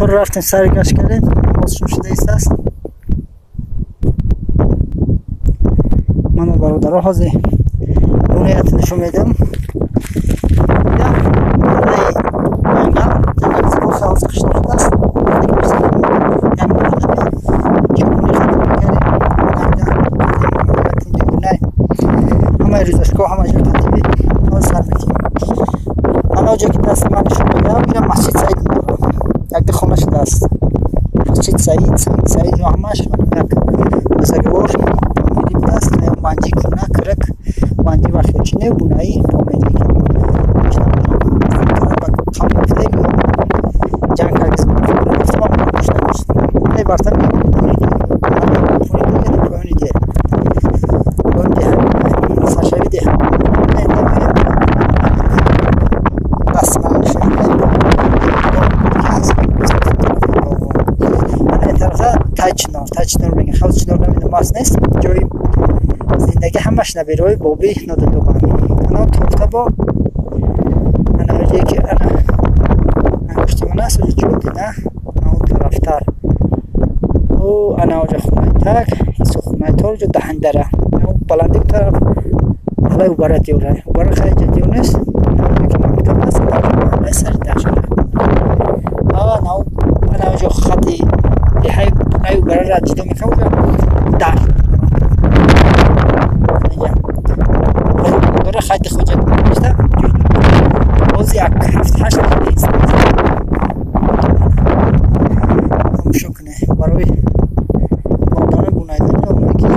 Тор рафтем, сари гашт кардем, намозшон шуда истааст. Ману бародаро, ҳозир бунаят нишон медиҳам. Ҷангал қишлоқ шудааст. Ҳамаи рӯзашгоҳ, ҳама ҷо татиби сар мекунем. Ана ҷо ки дасти ман нишон медиҳам, инҷа масҷид Саид, якди хона шудааст. Масҷид Саид, Санги Саид, ҷо ҳамаш як бузургвор помири будааст. Ванҷи куна кирик ванҷи вахёчине бунаи помири ҷанг кард. Барта саршави деҳ Тайчинор, Тайчинор мегӯянд. Хавзи Чинор намедонам, аст нест. Ҷои зиндагӣ ҳамаш набераҳои бобӣ нододобанд. Ана торта бо ана ҷое ки ана ангушти ман аст, оҷа ҷо дида, он тарафтар. О, ана оҷа хонаи так, исо хонаи тор, ҷо даҳандара. Баланди тараф ҳалай убара диёра. Убара хай ҷа диёр нест. Ки мактаб аст, маҳаллаи сари даҳшара. Ана ана оҷо хати деҳаи бунаи убарара ҷудо мекунад, оҷа даҳ. Дора хати хоҷа гузашта, боз як ҳафт ҳашт тамошо кунед барои одами бунайдани оне ки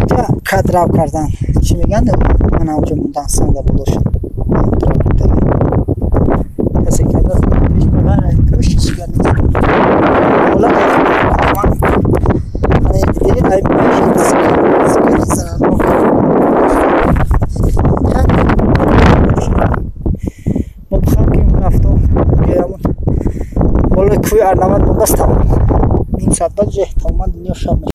инҷа кадрав кардан, чӣ мегӯянд, мана оҷо мондан, санда боло шуд. Касе кардааст пеш пеш чига нест. Ҳола ана дидед, ай пеш зарарнок. Мо бихоҳем ки рафтом ҷоямон болои кӯҳи Арнаванд мондааст, тамом. Ним соат баъд ҷо тамоман дунё шаб мешавад.